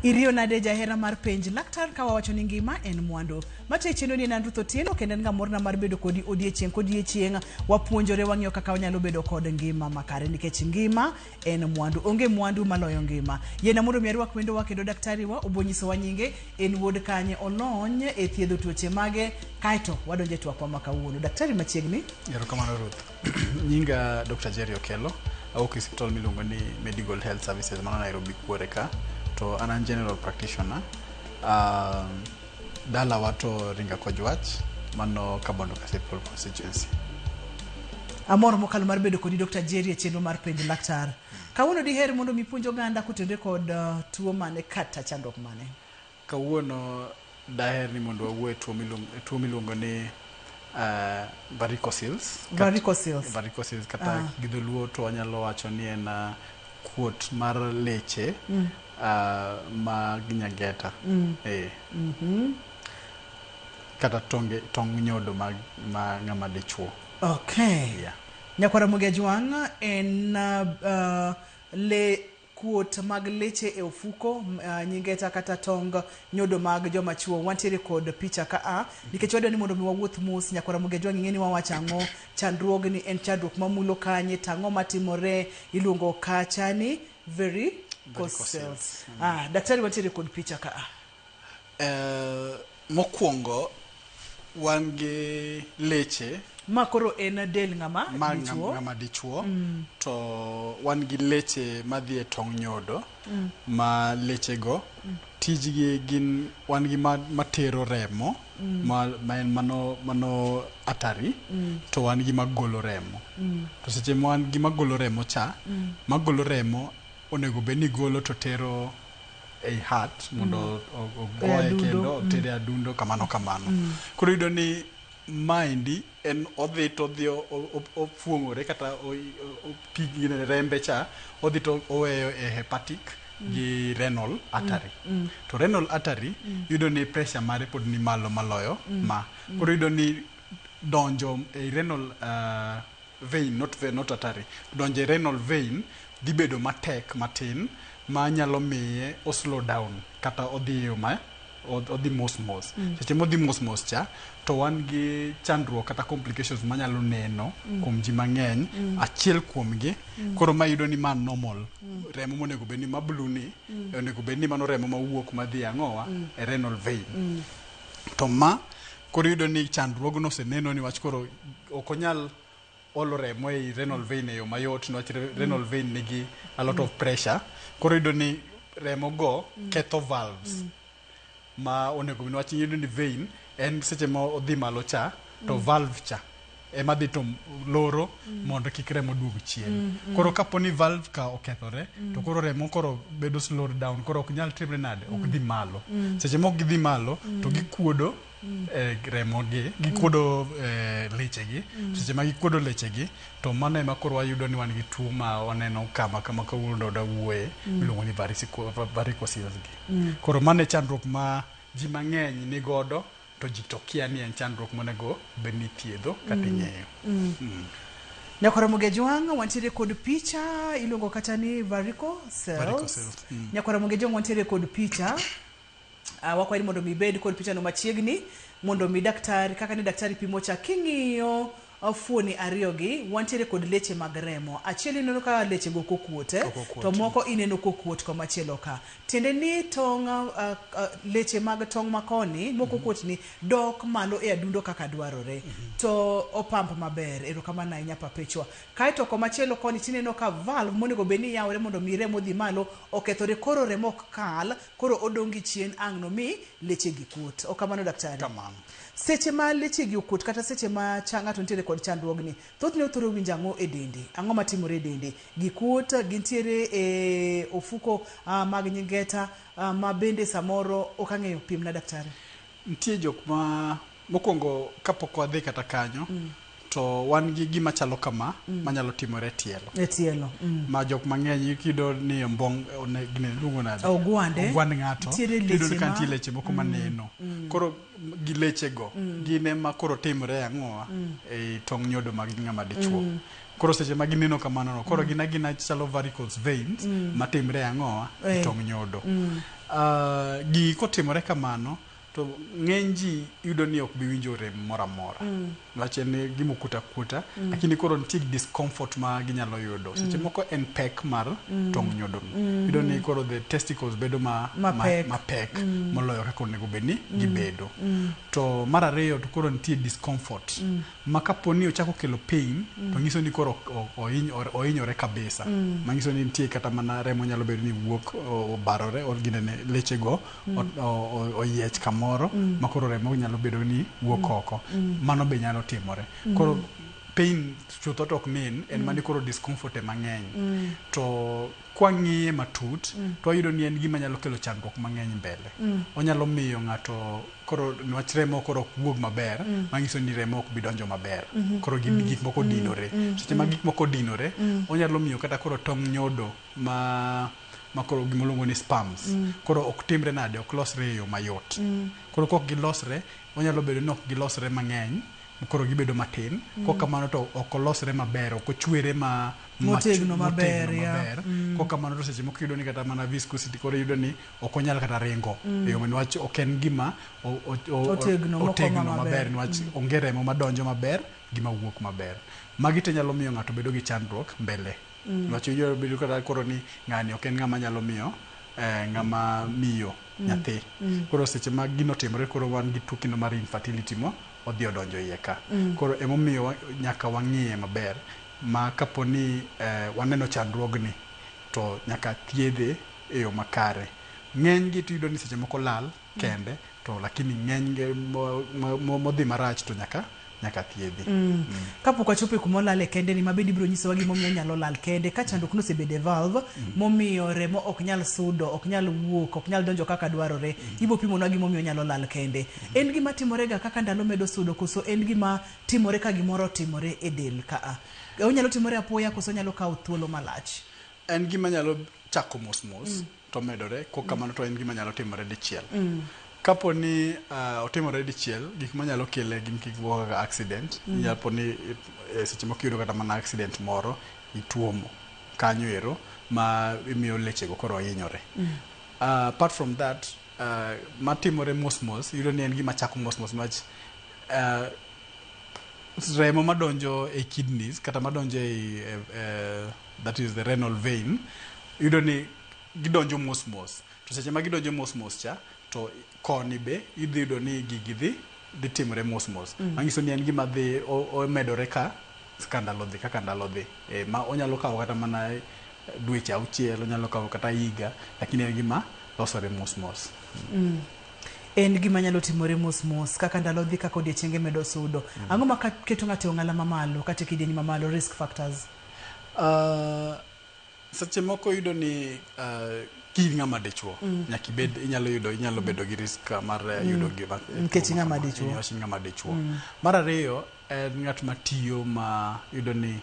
Iriyo nade jahera mar penj laktar ka wawacho ni ngima en mwandu. Macha e chenro ni en an Ruth Otieno kendo en ga morna mar bedo kodi odiechieng' kodiechieng'. Wapuonjore wang'iyo kaka wanyalo bedo kod ngima makare nikech ngima en mwandu. Onge mwandu maloyo ngima. Yiena mondo mi arwak wendowa kendo daktari wa obo nyisowa nyinge, en wuod kanye, olony e thiedho tuoche mage, kaeto wadonjo e twakwa ma kawuono. Daktari machiegni. Erokamano Ruth. Nyinga Dr. Jerry Okello, awuok e osiptal miluongo ni Medical Health Services mano Nairobi Kuore ka, to an an general practitioner. Dalawa to Ringa Kojwach, mano Kabondo Kasipul constituency. Amor mokalo mar bedo kodi Dr. Jerry e chenro mar penj laktar. Kawuono diher mondo mi puonj oganda kotenore kod tuo mane kata chandruok mane? Kawuono daher ni mondo wawuo e tuo miluongo, tuo miluongo ni varicoceles. Varicoceles. Varicoceles kata gi dholuo to wanyalo wacho ni en kuot mar leche mag nyageta. Eh. Kata tonge, tong nyodo mag ma ng'ama dichuo. Okay. Yeah. Nyakwar Ramogi Ajwang' en le kuot mag leche e ofuko, nyingeta kata tong nyodo mag joma chuo. Wantiere kod picha ka a nikech wadwa ni mondo mi wawuoth mos. Nyakwar Ramogi Ajwang' ing'e ni wawacho ang'o? Chandruogni en chandruok mamulo kanye? To ang'o matimore? Iluongo kacha ni varicoceles. Ah, daktari wantiere kod picha ka a. Mokwongo wan gi leche Ma koro en del ng'ama ma dichuo. ng'ama dichuo to wan gi leche madhi e tong' nyodo ma lechego tijgi gin wan gi matero remo ma, ma en mano, mano artery to wan gi magolo remo. To seche ma wan gi magolo remo cha, magolo remo onego bed ni golo to tero ei heart mondo ogoye adundo. Kendo otere adundo kamano kamano. Koro iyudo ni maendi en odhi to odhi ofuong'ore kata pi rembe cha odhi to oweyo e hepatic gi renal artery. To renal artery iyudo ni pressure mare pod ni malo maloyo ma. Koro iyudo ni donjo e renal vein, not vein, not artery, donjo e renal vein dhi bedo matek matin ma nyalo miye o slow down kata odhi e yo ma odhi mos mos. Seche modhi mos mos cha to wan gi chandruok kata complications manyalo neno kuom ji mang'eny. Achiel kuomgi koro ma iyudo ni ma normal remo monego bed ni ma blue ni onego bed ni mano remo mawuok madhi ang'owa e renal vein. To ma koro iyudo ni chandruogno oseneno ni wach koro ok onyal olo remo ei renal vein e yo mayot niwach renal vein nigi a lot of pressure. Koro iyudo ni remo go ketho valves ma onego bed niwach iyudo ni vein en seche ma odhi malo cha to valve cha ema dhi to loro mondo kik remo duog chien. Koro kapo ni valve ka okethore to koro remo koro bedo slowed down, koro ok nyal timre nade, ok dhi malo. Seche mok gidhi malo to gikuodo remo gi, gikuodo leche gi. Seche ma gikuodo leche gi to mano ema koro wayudo ni wan gi tuo ma waneno kama kama kawuono dawuoye miluongo ni varicoceles gi. Koro mano e chandruok ma ji mang'eny ni godo to ji to kia ni en chandruok monego bed ni ithiedho kata ing'eyo. Nyakwar Ramogi Ajwang' wantiere kod picha iluongo kata ni varicoceles. Varicoceles. Nyakwar Ramogi Ajwang' wantiere kod picha. Wakwayi ni mondo mi ibed kod pichano machiegni mondo mi daktari kaka ni daktari pimo cha king'iyo fuoni ariyo gi wantiere kod leche mag remo. Achiel ineno ka leche go ok okuot, eh? Ok okuot. To moko ineno kokuot komachielo ka. Tiende ni tong' leche mag tong' makoni mok okuot ni dok malo e adundo kaka dwarore. To opamp maber. Erokamano ahinya papechwa. Kaeto komachielo koni tineno ka valve monego bed ni yawore mondo mi remo odhi malo okethore koro remo ok kal koro odong' gi chien ang' no mi leche gi kuot. Ok kamano daktari? Kamano. Seche ma leche gi okuot kata seche ma ng'ato nitiere kod chandruogni, thothne othoro winjo ang'o e dende? Ang'o matimore e dende? Gikuot, gintiere e ofuko mag nyingeta ma bende samoro ok ang'eyo. Pimna daktari. Nitie jok ma mokwongo kapok wadhi kata kanyo to wan gi gima chalo kama manyalo timore e tielo. E tielo. Ma jok mang'eny iyudo ni ombong' gine iluongo nade? Ogwande. Ogwand ng'ato. Nitiere Iyudo leche ka ma nitie leche moko maneno. Koro gi leche go gin ema koro timore ang'owa ei tong' nyodo mag ng'ama dichuo. Koro seche ma gineno kamano no, koro gin agina chalo varicose veins matimre ang'owa e tong' nyodo. Gigi kotimore kamano to ng'eny ji yudo ni ok bi winjo rem moro amora. Niwach en gima okuot akuota, lakini koro nitie discomfort ma ginyalo yudo. Seche moko en pek mar tong nyodo no. Iyudo ni koro the testicles bedo ma, Mapek. mapek moloyo kaka onego bed ni gibedo. To mar ariyo to koro nitie discomfort ma kapo ni ochako kelo pain to nyiso ni koro ohinyore kabisa. Manyiso ni nitie kata mana remo nyalo bedo ni wuok obarore or ginene lechego oyiech kamoro ma koro remo nyalo bedo ni wuok oko. Mano be nyalo timore. Koro pain chutho to ok nen, en mana ni koro discomfort ema ng'eny. To kwang'iye matut to wayudo ni en gima nyalo kelo chandruok mang'eny mbele. Onyalo miyo ng'ato koro niwach remo koro ok wuog maber, manyiso ni remo ok bi donjo maber. Koro gik moko dinore. Seche ma gik moko dinore, onyalo miyo kata koro tong' nyodo ma koro gima iluongo ni sperms koro ok timre nade, ok losre e yo mayot. Koro kok gilosre, onyalo bedo ni ok gilosre mang'eny, koro gibedo matin. Kok kamano to ok olosre maber, ok ochwere ma Motegno maber, motegno maber. Kok kamano to seche moko iyudo ni kata mana viscosity koro iyudo ni ok onyal kata ringo e yo niwach ok en gima Otegno, mokoma otegno maber. maber niwach onge remo madonjo maber gi mawuok maber. Magi te nyalo miyo ng'ato bedo gi chandruok mbele. Niwach inyalo bedo kata koro ni ng'ani ok en ng'ama nyalo miyo ng'ama miyo nyathi. Koro seche ma gino otimore koro wan gi tuo kendo mar infertility mo odhi odonjo iye ka. Koro emomiyo nyaka wang'iye maber ma kapo ni waneno chandruogni to nyaka thiedhe e yo makare. Ng'eny gi tiyudo ni seche moko lal kende to lakini ng'eny gi modhi marach to nyaka thiedhi. Kapok wachopo e kuma olale kende ni mabende ibiro nyisowa gimomiyo onyalo lal kende ka chandruok nosebedo e valve momiyo remo ok nyal sudo, ok nyal wuok, ok nyal donjo kaka dwarore. Ibo pimonwa gimomiyo onyalo lal kende. En gima timore ga kaka ndalo medo sudo koso en gima timore ka gimoro otimore e del ka a? Onyalo timore apoya koso onyalo kawo thuolo malach? En gima nyalo chako mos mos to medore, kok kamano to en gima nyalo timore dichiel. Kapo ni otimore dichiel, gik manyalo kele gin gik moko kaka accident. Inyalo po ni seche moko iyudo kata mana accident moro, ituomo kanyo ero ma imiyo lechego koro hinyore. Apart from that, matimore mos mos, iyudo ni en gima chako mos mos niwach remo madonjo e kidneys kata madonjo e, that is the renal vein, iyudo ni gidonjo mos mos. To seche ma gidonjo mos mos cha, to koni be idhi yudo ni gigi dhi timore mos mos. Manyiso ni en gima dhi omedore ka ndalo dhi kaka ndalo dhi. Ma onyalo kawo kata mana dweche 6, onyalo kawo kata higa, lakini en gima losore mos mos. En gima nyalo timore mos mos kaka ndalo dhi, kaka odiechienge medo sudo. Ang'o ma keto ng'ato e ong'ala mamalo kata e kidieny mamalo, risk factors? Seche moko iyudo ni ki in ng'ama dichuo, nyaka ibed inyalo yudo inyalo bedo gi risk mar yudo gima Nikech tuo ma ng'ama kama. Dichuo. Niwach in ng'ama dichuo. Mar ariyo en ng'at matiyo ma iyudo ni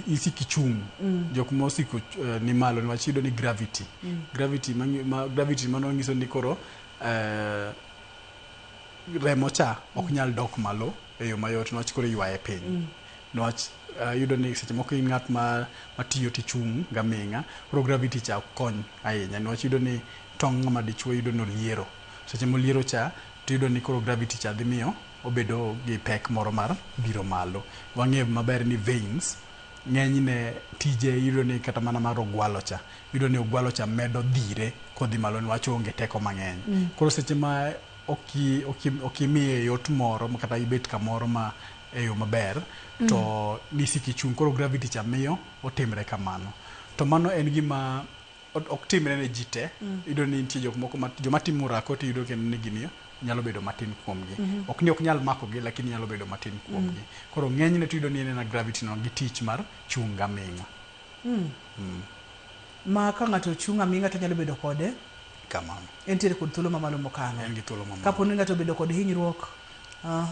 isiko ichung'. Jok mosiko ni malo niwach iyudo ni gravity. Gravity ma gravity mano nyiso ni koro remo cha ok nyal dok malo e yo mayot niwach koro iywaye piny. Niwach iyudo ni seche moko in ng'at ma matiyo tichung' gaming'a, koro gravity cha ok kony ahinya niwach iyudo ni tong' ng'ama dichuo iyudo ni oliero. Seche moliero cha tiyudo ni koro gravity cha dhi miyo obedo gi pek moro mar biro malo. Wang'eyo maber ni veins ng'enyne tije iyudo ni kata mana mar ogwalo cha, iyudo ni ogwalo cha medo dhire kodhi malo niwach oonge teko mang'eny. Koro seche ma ok imiye yot moro kata ibet kamoro ma e yo maber to nisiko ichung', koro gravity cha miyo otimre kamano. To mano en gima ok timre ne ji te. Iyudo ni nitie jok moko ma joma timo orako tiyudo kendo ni gini nyalo bedo matin kuomgi. Ok ni ok nyal makogi lakini nyalo bedo matin kuomgi. Koro ng'enyne tiyudo ni en ena gravity no gi tich mar chung' gaming'a. Ma ka ng'ato chung' aming'a to nyalo bedo kode, Kamano. entiere kod thuolo mamalo mokalo. En gi thuolo mamalo. Kapo ni ng'ato obedo kod hinyruok,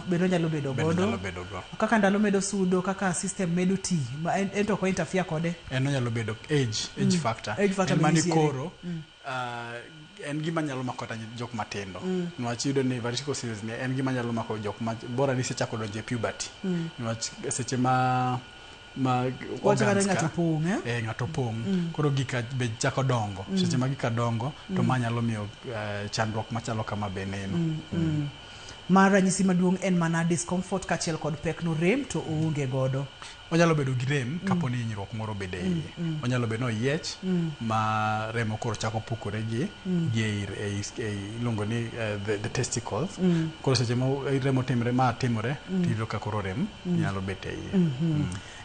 bende onyalo bedo Bende godo. nyalo bedo go. Kaka ndalo medo sudo, kaka system medo ti, ma en to ok interfere kode. En onyalo bedo age factor. Age factor En mani be nitiere. koro en gima nyalo mako kata jok matindo. Niwach iyudo ni varicocele ni en gima nyalo mako jok ma bora ni isechako donjo e puberty. Niwach seche ma ma Wacho kata organs ng'ato ka, pong', eh? Eh, ng'ato pong'. Koro gika be chako dongo. Seche ma gika dongo to ma nyalo miyo chandruok machalo kama be neno. Ma ranyisi maduong' en mana discomfort kaachiel kod pek no rem to oonge godo. Onyalo bedo gi rem kapo ni hinyruok moro obedo e iye. Onyalo bedo ni oyiech ma remo koro chako pukore gi gi ei, ei, ei iluongo ni the testicles. Koro seche ma remo timre ma timore tiyudo ka koro rem nyalo bet e iye.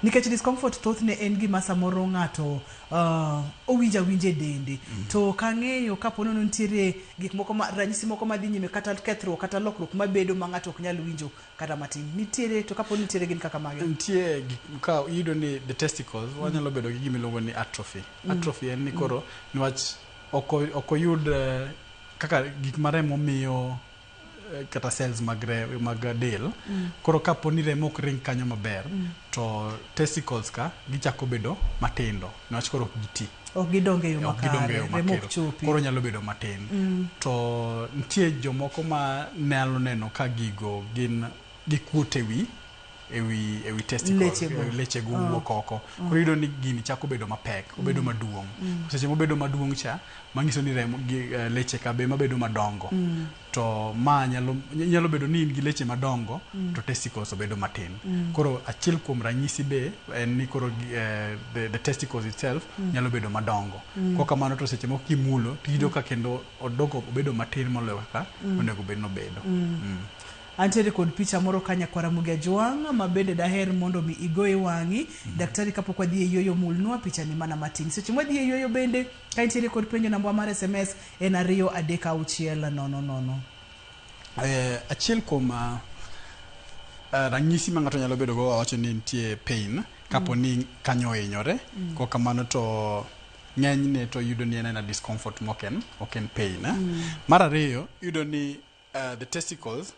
Nikech discomfort thothne en gima samoro ng'ato owinjo awinja e dende. To ok ang'eyo kapo nono nitiere gik moko ma ranyisi moko madhi nyime kata kethruok kata lokruok mabedo ma ng'ato ok nyal winjo kata matin. Nitiere to kapo ni nitiere gin kaka mage? Nitie gik ka iyudo ni the testicles wanyalo bedo gi gima iluongo ni atrophy. Atrophy en ni koro niwach ok oyud kaka gik ma remo miyo kata cells mag mag del. Koro kapo ni remo ok ring kanyo maber to testicles ka gichako bedo matindo niwach koro ok giti. Ok gidongo e yo Ok gidongo e yo makare, remo ok makare. chopi. Koro nyalo bedo matin. To nitie jomoko ma nyalo neno ka gigo gin gikuot ewi ewi testicles, Lechego. lechego wuok oko. Koro iyudo ni gini chako bedo mapek, obedo maduong'. Seche mobedo maduong' cha, manyiso ni remo gi leche ka be mabedo madongo. To ma nyalo bedo ni in gi leche madongo to testicles obedo matin. Koro achiel kuom ranyisi be en ni koro the testicles itself nyalo bedo madongo. Kok kamano to seche moko kimulo tiyudo ka kendo odoko obedo matin moloyo kaka onego bed nobedo. Antiere kod picha moro ka nyakwara Ramogi Ajwang' ma bende daher mondo mi igoye wang'i. Daktari kapok wadhi e yueyo mulnwa picha ni mana matin. Seche mwadhi e yueyo bende ka intiere kod penjo namba mar SMS en 2 3 6 0 0. Achiel kuom ranyisi ma ng'ato nyalo bedo go wawacho ni nitie pain kapo ni kanyo ohinyore. Kok kamano to ng'enyne to iyudo ni en aena discomfort ma ok en pain. Mar ariyo iyudo ni the testicles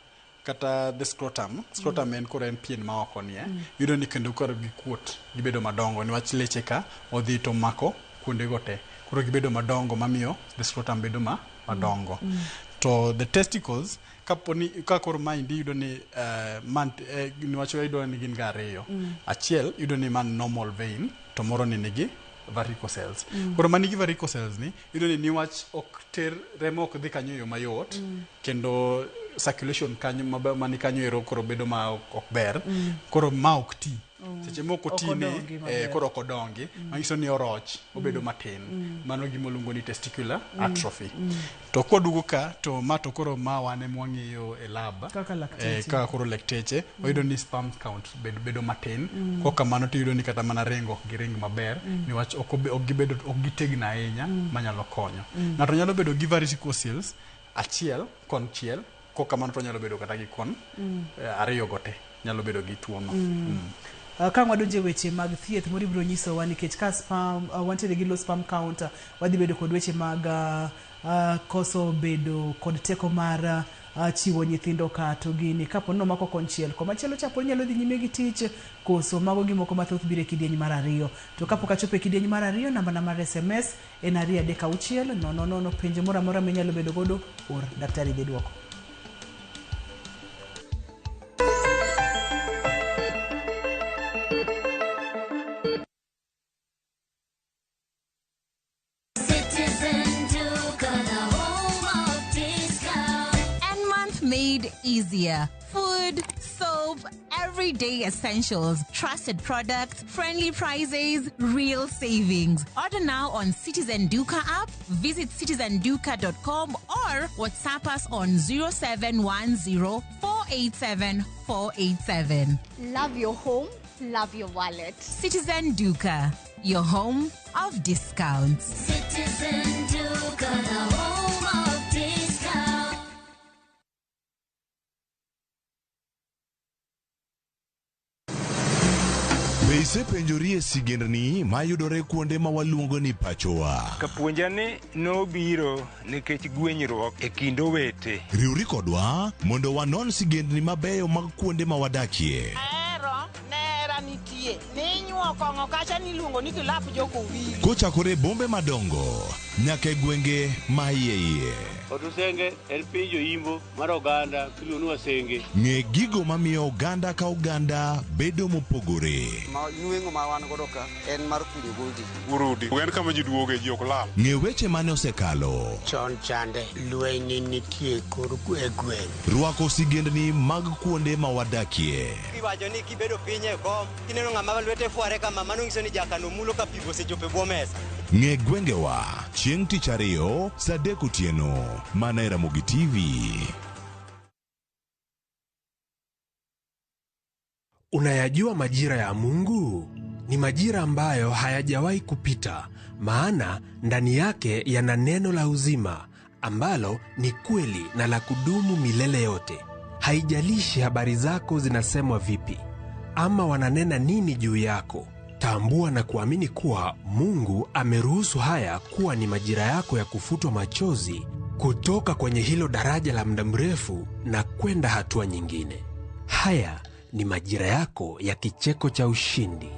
kata the scrotum, scrotum en koro en pien ma oko ni iyudo ni kendo koro gikuot gibedo madongo niwach leche ka odhi to mako kuonde go te. Koro gibedo madongo mamiyo the scrotum bedo madongo. To the testicles kapo ni ka koro maendi iyudo ni niwach iyudo ni gin ga ariyo. Achiel iyudo ni man normal vein to moro ni nigi varicocele. Koro manigi varicocele ni iyudo ni niwach ok ter remo ok dhi kanyo e yo mayot kendo circulation kanyo mani kanyo ero koro bedo ma ok ber. Koro ma ok ti. Seche moko Ok ti ni odongi maber. Koro ok odongi, manyiso ni oroch, obedo matin. Mano gima iluongo ni testicular atrophy. To kwaduogo ka to ma to koro ma wan ema wang'iyo e lab. Kaka lakteche. Kaka koro lakteche, wayudo ni sperm count bedo matin. Kok kamano to iyudo ni kata mana ringo ok giring maber, niwach ok gibedo ok gitegno ahinya manyalo konyo. Ng'ato nyalo bedo gi varicoceles achiel konchiel, kok kamano to nyalo bedo kata gi kon ariyo go te nyalo bedo gi tuo no. Ka wadonjo e weche mag thieth moro ibiro nyisowa nikech ka sperm wantiere gi low sperm count, wadhi bedo kod weche mag koso bedo kod teko mar chiwo nyithindo ka to gini kapo ni omako konchiel komachielo cha pod nyalo dhi nyime gi tich koso mago gimoko mathoth biro e kidieny mar ariyo. To kapok achopo e kidieny mar ariyo namba na mar SMS en 2 3 6 0 0 penjo moro amora minyalo bedo godo or daktari dhi duoko. Citizen Duka, the home of discount. And month made easier. Food, soap, everyday essentials, trusted products, friendly prices, real savings. Order now on Citizen Duka app, visit citizenduka.com or WhatsApp us on 0710 487 487. Love your home, love your wallet. Citizen Duka, your home of discounts. Citizen Duka, the home of discount. Be isepenjori e sigendni mayudore kuonde ma waluongo ni pachowa? Kapuonja ni nobiro nikech gwenyruok e kind owete. Riwri kodwa mondo wanon sigendni mabeyo mag kuonde ma wadakie. Ahero nera nitie ninyuo kong'o kacha niluongo ni kilap jokowili. Kochakore e bombe madongo nyaka e gwenge ma iye iye. Otusenge en piny joimbo mar oganda miluongo ni Wasenge. Ng'e gigo mamiyo oganda ka oganda bedo mopogore. Ma nweng'o ma wan godo ka en mar kunyo goldi. Urudi. En kama ji duoge ji ok lal. Ng'e weche mane osekalo. Chon chande lweny ne nitie kor e gweng'. Rwako sigendni mag kuonde ma wadakie. Iwacho ni kibedo piny e kom kineno ng'ama lwete fware kama mano nyiso ni jakano mulo ka pigo osechopo e bwo mesa. Ng'e gwengewa chieng' tich ariyo saa adek otieno mana e Ramogi TV. Unayajua majira ya Mungu? Ni majira ambayo hayajawahi kupita, maana ndani yake yana neno la uzima ambalo ni kweli na la kudumu milele yote. Haijalishi habari zako zinasemwa vipi ama wananena nini juu yako, tambua na kuamini kuwa Mungu ameruhusu haya kuwa ni majira yako ya kufutwa machozi kutoka kwenye hilo daraja la muda mrefu na kwenda hatua nyingine. Haya ni majira yako ya kicheko cha ushindi.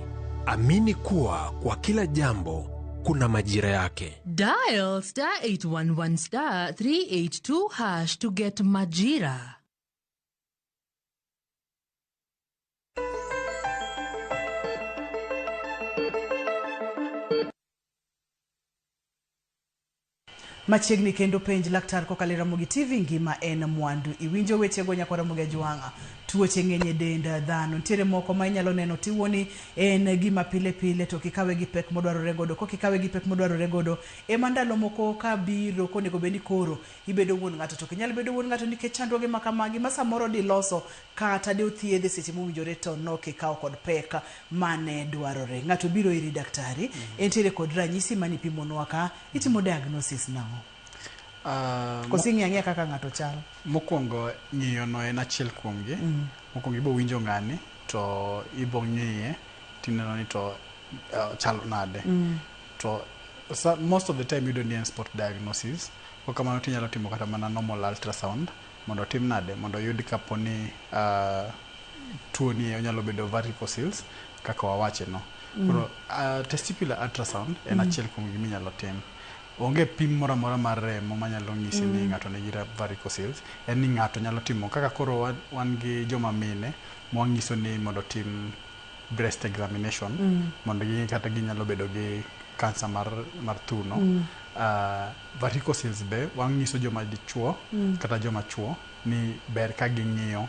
Amini kuwa kwa kila jambo kuna majira yake. Dial star 811 star 382 hash to get Majira. Machiegni kendo penj laktar kokalo e Ramogi TV ngima en mwandu. Iwinjo wechego nyakwa Ramogi Ajwang'a. Tuoche ng'eny e dend dhano. Nitiere moko ma inyalo neno tiwuoni en gima pile pile to kikawe gi pek modwarore godo. Kokikawe gi pek modwarore godo ema ndalo moko kabiro konego bed ni koro ibedo wuon ng'ato to ok inyal bedo wuon ng'ato nikech chandruoge ma kamagi ma samoro diloso kata de othiedhe seche mowinjore to nok ikawo kod pek mane dwarore. Ng'ato biro iri daktari, entiere kod ranyisi mane ipimonwa ka, itimo diagnosis nang'o? Koso ing'iyo ang'iya kaka ng'ato chal? Mokwongo ng'iyo no en achiel kuomgi. Mokwongo ibo winjo ng'ani to ibo ng'iye tineno ni to chalo nade. To most of the time iyudo ni en spot diagnosis. Kok kamano tinyalo timo kata mana normal ultrasound mondo otim nade mondo oyud kapo ni tuo ni onyalo bedo varicoceles kaka wawache no. Koro testicular ultrasound en achiel kuom gima inyalo tim. Onge pim moro amora mar remo manyalo nyisi ni ng'ato nigi varicoceles. En ni ng'ato nyalo timo kaka koro wan gi joma mine mwanyiso ni mondo otim breast examination mondo ging'e kata ginyalo bedo gi kansa mar thuno. Varicoceles be wanyiso joma dichuo kata joma chuo ni ber ka ging'iyo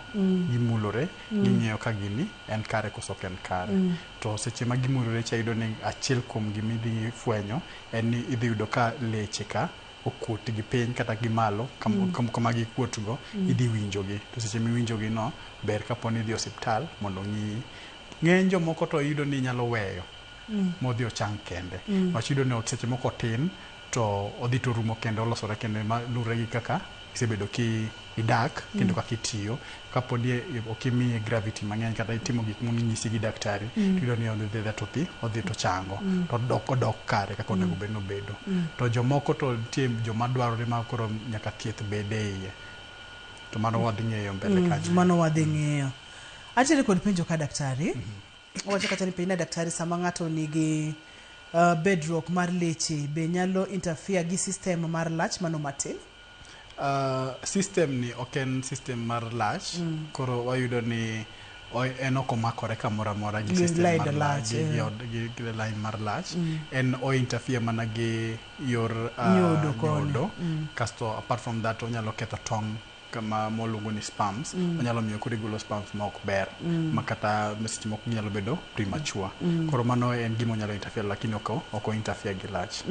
gimulore ging'iyo ka gini en kare koso ok en kare. To seche ma gimulore cha iyudo ni achiel kuom gimidhi fwenyo en ni idhi yudo ka leche ka okuot gi piny kata gi malo kama gikuot go idhi winjogi. To seche miwinjogi no ber kapo ni idhi osiptal mondo ong'iyi. Ng'eny jomoko to iyudo ni nyalo weyo modhi ochang kende. Wach iyudo ni seche moko otin to odhi to orumo kende olosore kende ma luwore gi kaka isebedo ki idak kendo kaka itiyo. Kapo ni ok imiye gravity mang'eny kata itimo gik monyisi gi daktari tiyudo ni odhi to odhi to chango to odok kare kaka onego bed ni obedo. To jomoko to nitie joma dwarore ma koro nyaka thieth bede iye. To mano wadhi ng'eyo mbele kacha. Mano wadhi ng'eyo. Achiel kod penjo ka daktari. Owacho kata ni penj na daktari sama ng'ato nigi bedruok mar leche be nyalo interfere gi system mar lach mano matin? System ni ok en system mar lach. Koro wayudo ni en ok omakore kamoro amora gi system mar lach gi line mar lach. En o interfere mana gi yor nyodo. Kasto apart from that onyalo ketho tong' kama moluongo ni sperms. Onyalo miyo koro igolo sperms ma ok ber ma kata seche moko ginyalo bedo premature. Koro mano en gima onyalo interfere lakini ok o interfere gi lach.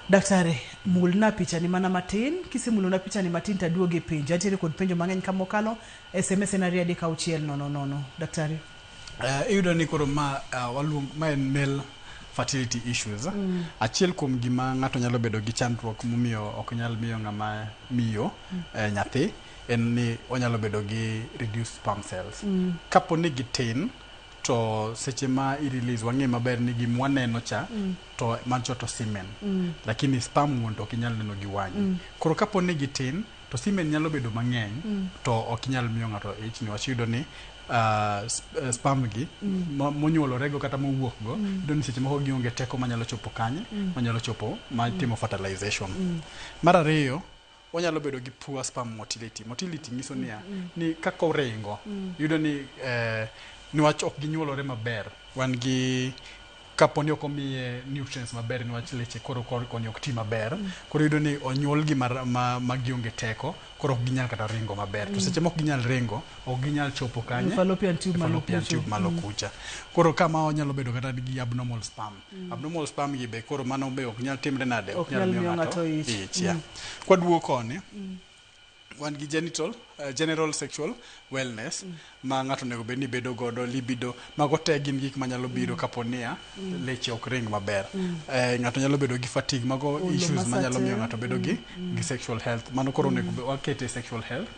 Daktari, mulna picha ni mana matin. Kisemulona picha ni matin taduogo e penjo. Antiere kod penjo mang'eny kamokalo. SMS en 236 000. Daktari. Iyudo ni koro ma ma en male fertility issues. Achiel kuom gima ng'ato nyalo bedo gi chandruok momiyo ok nyal miyo ng'ama miyo nyathi en ni onyalo bedo gi reduced sperm cells. Kapo ni gitin to seche ma i-release wang'e maber ni gima waneno cha to mancho to semen. Lakini sperm wuon to ok inyal neno gi wang'i. Koro kapo ni gitin to semen nyalo bedo mang'eny to ok inyal miyo ng'ato ich niwach iyudo ni sperm gi monyuolorego kata mowuok go, iyudo ni seche moko gionge teko manyalo chopo kanye, manyalo chopo matimo fertilization. Mar ariyo, wanyalo bedo gi poor sperm motility. Motility nyiso niya, ni kaka oringo, iyudo ni niwach ok ginyuolore maber, wan gi kapo ni ok omiye nutrients maber niwach leche koro koni ok ti maber, koro iyudo ni onyuolgi ma gionge teko, koro ok ginyal kata ringo maber. To seche mok ginyal ringo, ok ginyal chopo kanye? Fallopian tube malo Fallopian kucho. tube malo kucha. Koro kama onyalo bedo kata gi abnormal sperm. Abnormal sperm gi be koro mano be ok nyal timre nade? Ok nyal miyo ng'ato ich. Ich, yeah. Kwaduogo koni, wan gi genital, general sexual wellness ma ng'ato onego bed ni bedo godo, libido, mago te gin gik manyalo biro kapo niya leche ok ring maber. Ng'ato nyalo bedo gi fatigue, mago Olo issues manyalo miyo masate. ng'ato bedo gi sexual health. Mano koro onego wakete sexual health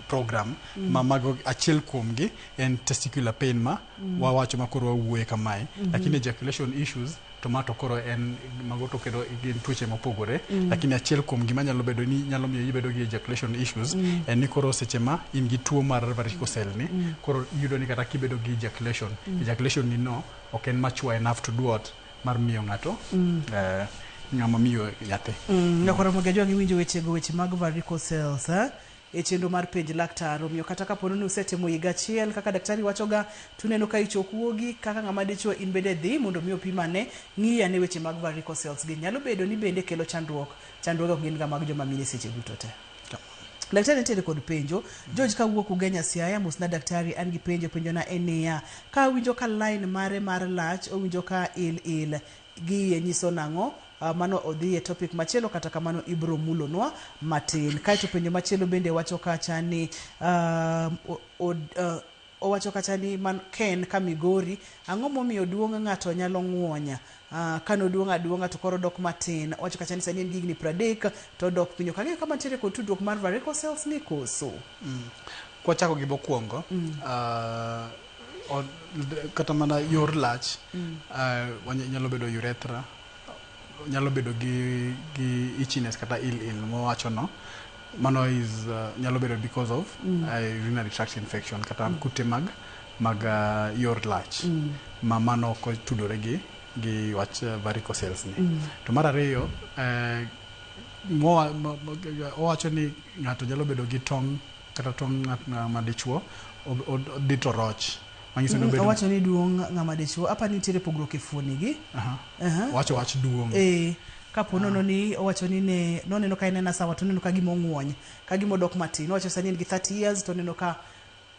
program ma mago achiel kuomgi en testicular pain ma wawacho ma koro wawuoye kamae, lakini ejaculation issues to ma to koro en mago to kendo gin tuoche mopogore, lakini achiel kuom gima nyalo bedo ni nyalo miyo ibedo gi ejaculation issues en ni koro seche ma in gi tuo mar varicocele ni, koro iyudo ni kata kibedo gi ejaculation, ejaculation ni no ok en mature enough to do what, mar miyo ng'ato ng'ama miyo nyathi. Nyakwar Ramogi Ajwang' iwinjo wechego, weche mag varicocele, eh? E chenro mar penj laktar. Omiyo kata kapo ni usetimo higa achiel kaka daktari wachoga, tuneno ka ich ok wuogi kaka ng'ama dichuo, in bende dhi mondo mi opim ane, ng'i ane weche mag varicocele gi. Nyalo bedo ni bende kelo chandruok. Chandruoge ok gin ga mag joma mine seche duto te. Daktari nitiere kod penjo. George kawuok Ugenya Siaya, mosna daktari, an gi penjo. Penjona en niya, ka awinjo ka line mare mar lach owinjo ka il il gi iye nyiso nang'o? Mano odhi e topic machielo, kata kamano ibro mulonwa matin. Kaeto penjo machielo bende wacho kacha ni owacho kacha ni man Ken ka Migori, ang'o momiyo duong' ng'ato nyalo ng'uonya? Kanoduong' aduong'a to koro dok matin. Owacho kacha ni sani en gi higni 30 to odok piny. Ok ang'eyo kama nitiere kod tudruok mar varicocele ni koso. Kwachako gi mokwongo, kata mana yor lach, nyalo bedo urethra, nyalo bedo gi itchiness kata il il mowacho no. Mano is nyalo bedo because of urinary tract infection kata kute mag yor lach. Ma mano ok otudore gi wach varicocele ni. To mar ariyo, owacho ni ng'ato nyalo bedo gi tong' kata tong' ng'at ma dichuo odhi to roch. Manyiso ni obedo Owacho ni duong' ng'ama dichuo. Apa ni nitiere pogruok e fuoni gi. Owacho wach duong'. Kapo nono ni owacho ni ne noneno ka en ena sawa to oneno ka gima ong'uony, ka gima odok matin. Owacho sani en gi 30 years to oneno ka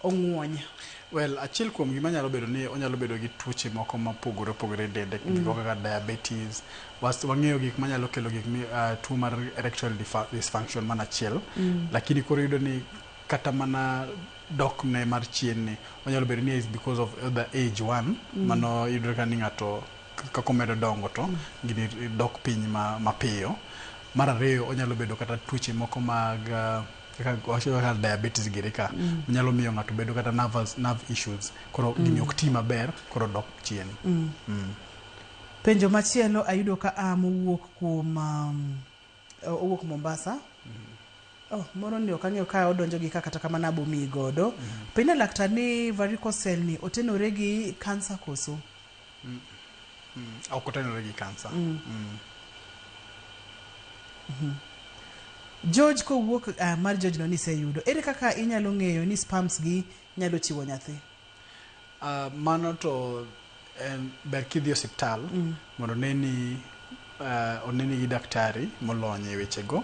ong'uony. Well, achiel kuom gima nyalo bedo ni onyalo bedo gi tuoche moko mopogore opogore e dende, gik moko kaka diabetes. Wang'eyo gik manyalo kelo gik mi tuo mar erectile dysfunction mana achiel. Lakini koro iyudo ni kata mana dok ne mar chien ni onyalo bedo ni is because of the age one, mano iyudo ka ni ng'ato kaka omedo dongo to gini dok piny mapiyo. Mar ariyo, onyalo bedo kata tuoche moko mag kaka wacho kaka diabetes giri ka, nyalo miyo ng'ato bedo kata nerve issues, koro gini ok ti maber, koro dok chien. Penjo machielo ayudo ka a mowuok kuom owuok Mombasa. Oh, moro ni ok ang'eyo ka odonjo gi ka kata kamano abomiyi godo. Penjo laktar ni varicocele ni otenore gi kansa koso? Ok otenore gi kansa. George kowuok mar George no niseyudo. Ere kaka inyalo ng'eyo ni sperms gi nyalo chiwo nyathi? Mano to en ber kidhi e osiptal mondo oneni gi daktari molony e wechego.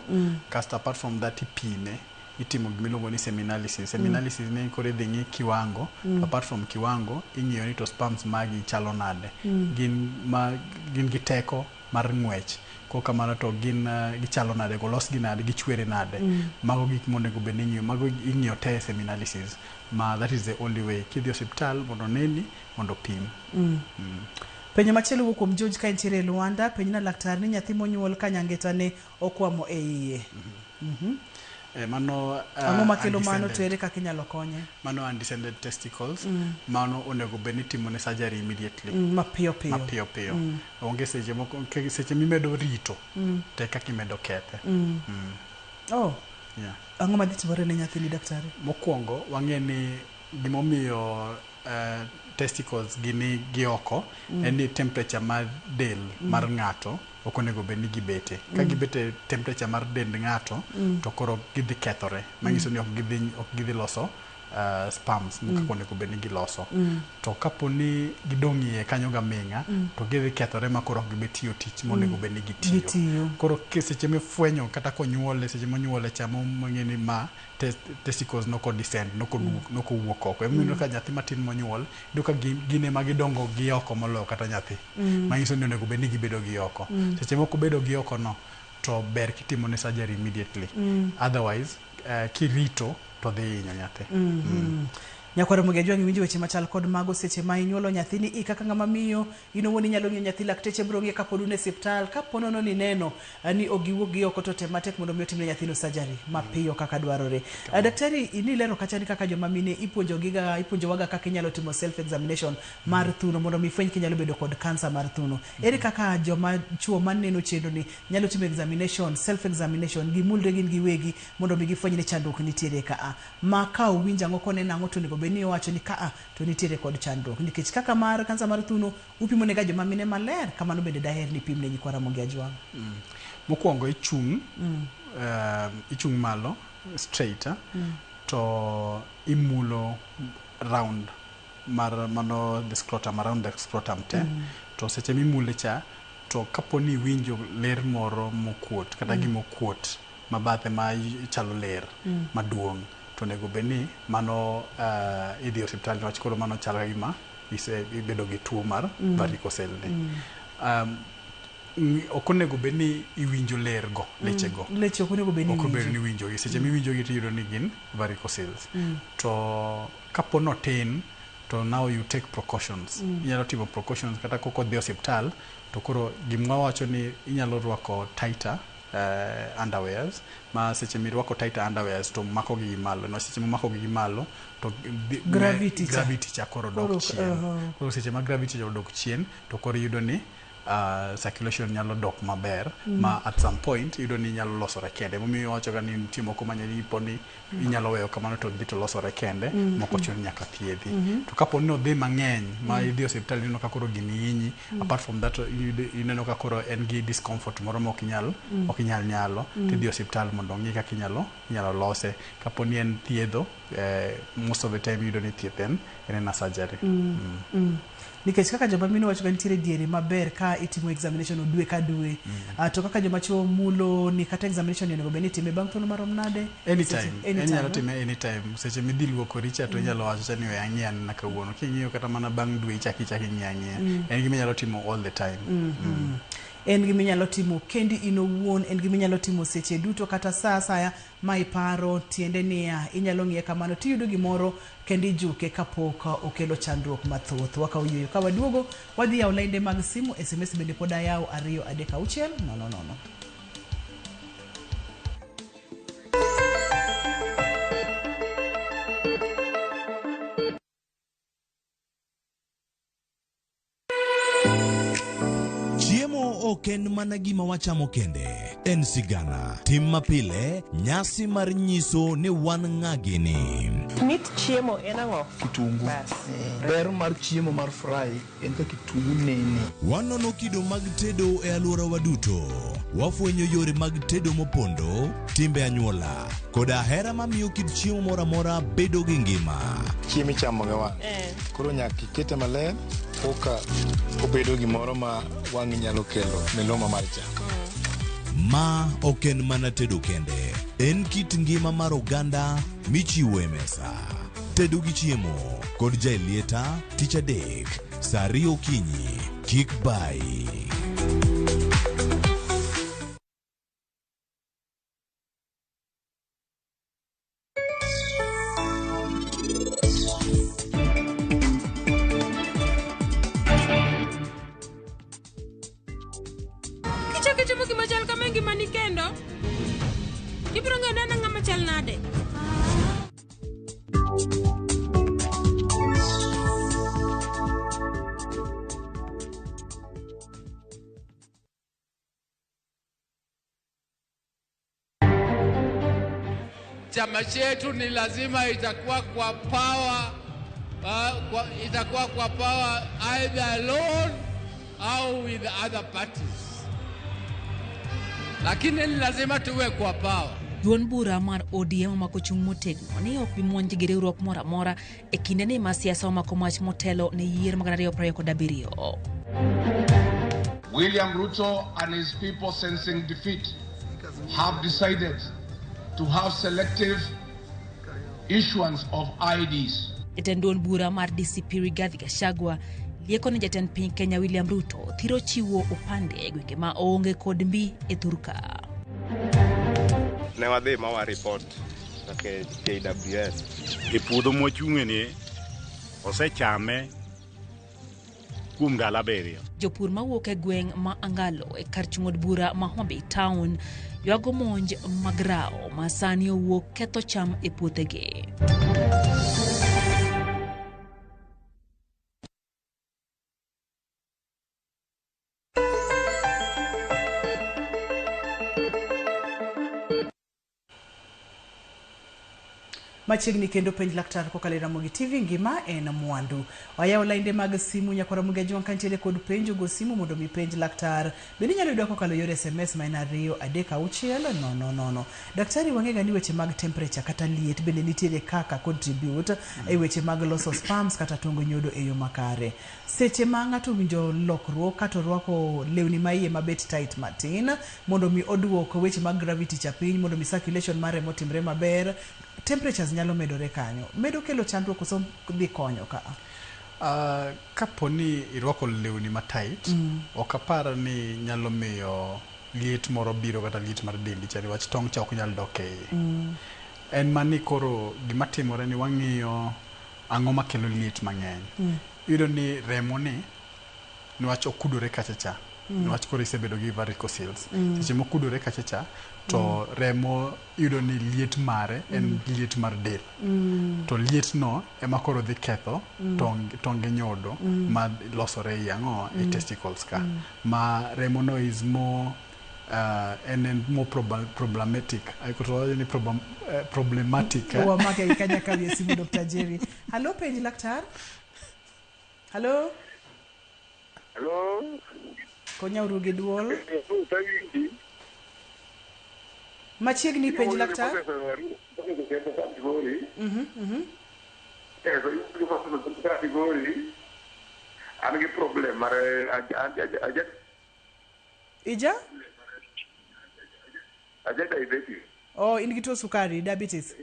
Kasto apart from that ipime, itimo gimiluongo ni seminalysis. Seminalysis ni koro idhi ng'i kiwango. Apart from kiwango, ing'iyo ni to sperms magi chalo nade. Gin gi teko mar ng'wech. Kok kamano to gin gichalo nade, golosgi nade, gichwere nade. Mago gik monego bed ni ing'iyo, mago ing'iyo te e seminalysis. Ma that is the only way. Kidhi e osiptal mondo oneni, mondo opim. Penjo machielo wuok kuom George ka entiere e Luanda. Penjna laktar ni nyathi monyuol ka nyangetane okwamo e iye. Mano, Ang'o makelo mano undescended. to ere kaka inyalo konye? Mano undescended testicles. Mano onego bed ni itimone surgery immediately. Mapiyo piyo. Mapiyo piyo. Onge seche moko, seche mimedo rito, te kaka imedo kethe. Oh. Yeah. Ang'o madhi timore ne nyathini daktari? Mokwongo wang'e ni Gimomiyo testicles gini gi oko en ni temperature mar del mar ng'ato ok onego bed ni gibete. Ka gibete temperature mar dend ng'ato to koro gidhi kethore. Manyiso ni ok gidhi loso sperms kaka onego bed ni giloso. To kapo ni gidong' iye kanyo gaming'a to gidhi kethore ma koro ok gibi tiyo tich monego bed ni gitiyo. Koro seche mifwenyo kata konyuole, seche monyuole cha mong'e ni ma testicles noko descend, noko wuok oko. Emomiyo ka nyathi matin monyuol, iyudo ka gin ema gidongo gi oko moloyo kata nyathi. Manyiso ni onego bed ni gibedo gi oko. Seche moko bedo gi oko no to ber kitimo ne surgery immediately. Otherwise kirito to dhi hinyo nyathi. Nyakwar Ramogi Ajwang', iwinjo weche machal kod mago seche ma inyuolo nyathini i kaka ng'ama miyo, in owuon inyalo ng'iyo nyathi, lakteche biro ng'iye kapod un e osiptal, kapo nono ni neno ni ok giwuok gi oko to tem matek mondo mi otimne nyathino surgery mapiyo kaka dwarore. Daktari, nilero kacha ni kaka joma mine ipuonjowaga kaka inyalo timo self examination mar thuno mondo mi fweny kinyalo bedo kod kansa mar thuno. Ere kaka joma chuo maneno chenro ni nyalo timo examination, self examination, gimulre gin giwegi mondo mi gifweny ni chandruok nitiere ka ma ka owinjo ang'o koneno ang'o to onego bed ni owacho ni ka to nitiere kod chandruok, nikech kaka mar kansa mar thuno upimo nega joma mine maler, kamano bende daher ni pimne nyikwa Ramogi Ajwang'. Mokwongo ichung' ichung' malo straight to imulo round mar mano the scrotum, around the scrotum te. To seche mimule cha to kapo ni iwinjo ler moro mokuot kata gimokuot mabathe ma chalo ler maduong', to onego bed ni mano idhi e osiptal niwach koro mano chalo ka gima ibedo gi tuo mar varicocele ni. Ok onego bed ni iwinjo ler go, leche go. Leche ok onego bed ni Ok onego bed ni iwinjo gi. Seche miwinjo gi tiyudo ni gin varicoceles. To kapo notin to now you take precautions. Inyalo timo precautions kata kok odhi osiptal to koro gima wawacho ni inyalo rwako tighter underwears, ma seche mirwako tighter underwears to mako gi malo, no seche mamako gi malo to gravity cha koro dok chien. Koro seche ma gravity cha odok chien to koro iyudo ni circulation nyalo dok maber, ma at some point iyudo ni inyalo losore kende. Emomiyo iwacho ga ni nitie moko ma nyalo ni inyalo weyo kamano to dhi to losore kende, moko chuno ni nyaka thiedhi. To kapo ni odhi mang'eny ma idhi e osiptal ineno ka koro gini hinyi, apart from that ineno ka koro en gi discomfort moro ma ok inyal nyalo, tidhi e osiptal mondo ong'i kaka inyalo lose. Kapo ni en thiedho, most of the time iyudo ni thieth en en surgery. Nikech kaka joma mine wacho ga nitiere diere maber ka itimo examination dwe ka dwe. To kaka joma chuo mulo ni kata examination onego bed ni itime bang' thuolo marom nade? Anytime. Inyalo time anytime. Seche midhi luokori cha to inyalo wacho cha ni we ang'i anena kawuono. King'iyo kata mana bang' dwe ichak ing'iyo ang'iya. En gima inyalo timo all the time. En gima inyalo timo kendi in owuon, en gima inyalo timo seche duto kata saa asaya ma iparo, tiende niya inyalo ng'iye kamano tiyudo gimoro kendo ijuke kapok okelo chandruok mathoth. Wakawo yueyo ka waduogo wadhi yawo lainde mag simu, SMS bende pod ayawo 2 3 6 0 0. Ok en mana gima wachamo kende, en sigana, tim mapile, nyasi mar nyiso ni wan ng'a gini. Mit chiemo en ang'o? Kitungu. Ber mar chiemo mar fry en ka kitungu nene. Wanono kido mag tedo e alworawa duto. Wafwenyo yore mag tedo mopondo, timbe anyuola, koda hera mamiyo kit chiemo moro amora bedo gi ngima. Chiemo ichamo gi wang'. Koro nyaka ikete maler koka obedo gimoro ma wang'i nyalo kelo miluma mar chak. Ma ok en mana tedo kende, en kit ngima mar oganda michiwo e mesa. Tedo gi chiemo kod Jaelieta tich adek saa 2 okinyi. Kik bai. Kichako timo gima chal kama e ngimani kendo, ibiro ng'eyo ni an ng'ama chal nade. Chama chetu ni lazima itakuwa kwa power Itakuwa kwa power either alone au with other parties, lakini ni lazima tuwe kwa power. Duond bura mar ODM omako chung' motegno ni ok bi monj gi riwruok moro amora e kindeni ma siasa omako mach motelo ne yiero mag 2027. William Ruto and his people, sensing defeat, have decided to have selective issuance of IDs. Jatend duond bura mar DCP Rigathi Gachagua lieko ni jatend piny Kenya William Ruto thiro chiwo opande e gwenge ma oonge kod mbi e thurka. Ne wadhi ma wa report kaka KWS. E puodho mwachung'e ni osechame kuom ndalo 7. Jopur mawuok e gweng' ma Angalo e kar chung' od bura ma Homa Bay Town ywago monj mag rao ma sani owuok ketho cham e puothegi. Machiegni kendo penj laktar kokalo e Ramogi TV ngima en mwandu. Wayawo lainde mag simu nyakwar Ramogi Ajwang' kantiere kod penjo go simu mondo mi penj laktar. Bende inyalo yudo kokalo yor SMS ma en 2 3 6 0 0. Daktari wang'ega ni weche mag temperature kata liet bende nitiere kaka contribute e weche mag loso sperms kata tongo nyodo e yo makare. Seche ma ng'ato owinjo lokruok kata orwako lewni ma iye mabet tight matin mondo mi oduok weche mag gravity cha piny mondo mi circulation mar remo otimre maber, temperatures nyalo medore kanyo. Medo kelo chandruok koso dhi konyo ka? Kapo ni irwako lewni ma tight, ok apar ni nyalo miyo liet moro biro kata liet mar dendi cha niwach tong' cha ok nyal dok e iye. En mani koro gima timore ni wang'iyo ang'o makelo liet mang'eny. Iyudo ni remo ni niwach okudore kacha cha, niwach koro isebedo gi varicoceles. Seche mokudore kacha cha to remo iyudo ni liet mare en liet mar del. To liet no ema koro dhi ketho tonge nyodo ma losore ei ang'o e testicles ka. Ma remo no is more en more problematic. Aiko ni problematic. Wamake kanyaka wiye simu Dr. Jerry. Hello penj laktar. Hello. Hello. Konya uru gi duol. Machiegni penj laktar. An gi problem mar Ija? Aja diabetes. Oh, in gi tuo sukari, diabetes.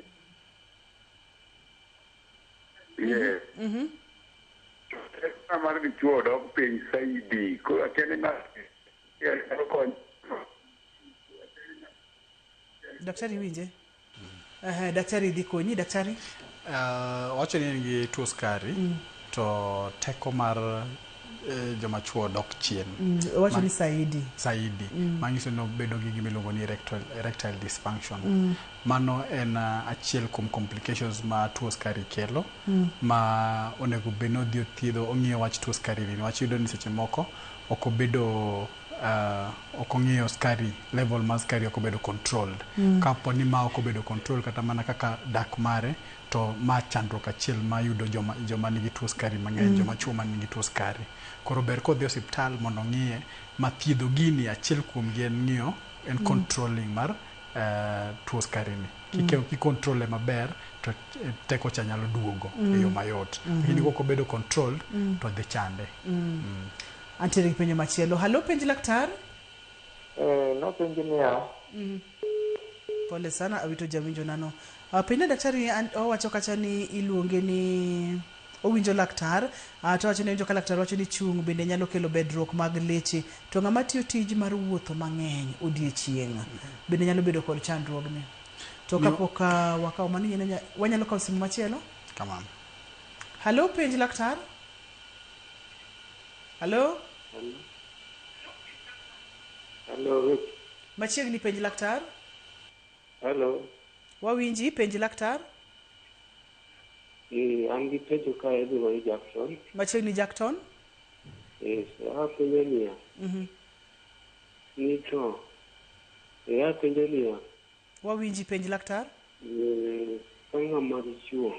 Yeah. Mar dichuo dok piny saidi. Koro akia ni ma Daktari winje? Daktari dhi konyi, daktari? Wacho ni en gi tuo sukari to teko mar joma chuo dok chien. Wacho ni saidi. Saidi. Manyiso ni obedo gi gima iluongo ni erectile dysfunction. Mano en achiel kuom complications ma tuo sukari kelo. Ma onego bed ni odhi othiedho ong'iyo wach tuo sukari ni. Niwach iyudo ni seche moko ok obedo ok ong'iyo sukari, level mar sukari ok obedo controlled. Kapo ni ma ok obedo controlled kata mana kaka dak mare, to ma chandruok achiel ma yudo joma nigi tuo sukari mang'eny, joma chuo manigi tuo sukari. Koro ber kodhi e osiptal mondo ong'iye ma thiedho gini achiel kuom gi en ng'iyo en controlling mar tuo sukari ni. Kikontrole maber to teko cha nyalo duogo e yo mayot. Lakini kok obedo controlled to dhi chande. Antiere gi penjo machielo. Hallo penj laktar. Nopenjo niya. Pole sana awito jawinjo nano. Penjo daktari owacho kacha ni iluonge ni owinjo laktar, to owacho ni owinjo ka laktar wacho ni chung' bende nyalo kelo bedruok mag leche. To ng'ama tiyo tij mar wuotho mang'eny odiechieng' bende nyalo bedo kod chandruogni. To kapok wakawo mano wanyalo kawo simu machielo? Kamano. Hallo penj laktar. Hallo? Hello. Machiegni penj laktar. Hello. Wawinji penj laktar. An gi penjo ka iluongo ni Jackson. Machiegni Jackton. Yes, apenjo niya. Ni to apenjo niya. Wawinji penj laktar. Ka ng'ama dichuo.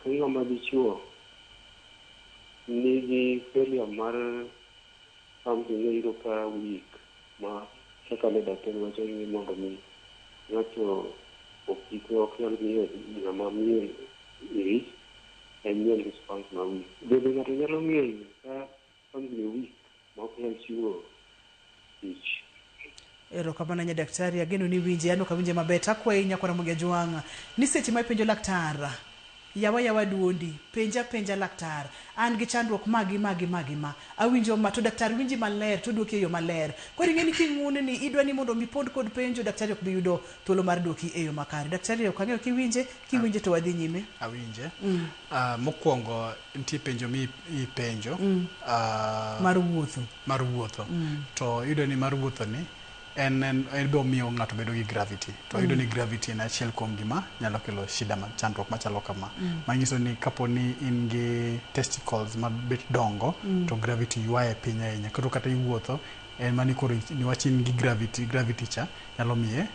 Ka ng'ama dichuo nigi failure mar something iyudo ka weak ma kaka ne daktari wacho ni mondo mi ng'ato okik ok nyal miyo ng'ama miyo ich en nyal gi sperms ma weak. Bende ng'ato nyalo ng'eyo ka sperms ni weak ma ok nyal chiwo ich. Erokamano nya daktari, ageno ni winje, an ok awinje maber. Takwayi nyakwara Ramogi Ajwang' ni seche ma ipenjo laktar, yawa yawa duondi, penja penja laktar, an gi chandruok ma gi ma gi ma gi ma. Awinjo ma to daktar winji maler to duoki e yo maler. Koro ing'e ni king'un ni idwa ni mondo mi pond kod penjo, daktari ok bi yudo thuolo mar duoki e yo makare. Daktari ok ang'eyo kiwinje, kiwinje to wadhi nyime. Awinje. Mokwongo nitie penjo mi ipenjo. Mar wuotho. Mar wuotho. To iyudo ni mar wuotho ni en en en be omiyo ng'ato bedo gi gravity. To iyudo ni gravity en achiel kuom gima nyalo kelo shida ma chandruok machalo kama. Manyiso ni kapo ni in gi testicles ma bet dongo to gravity ywaye piny ahinya. Koro kata iwuotho en mani koro niwach in gi gravity, gravity cha nyalo miye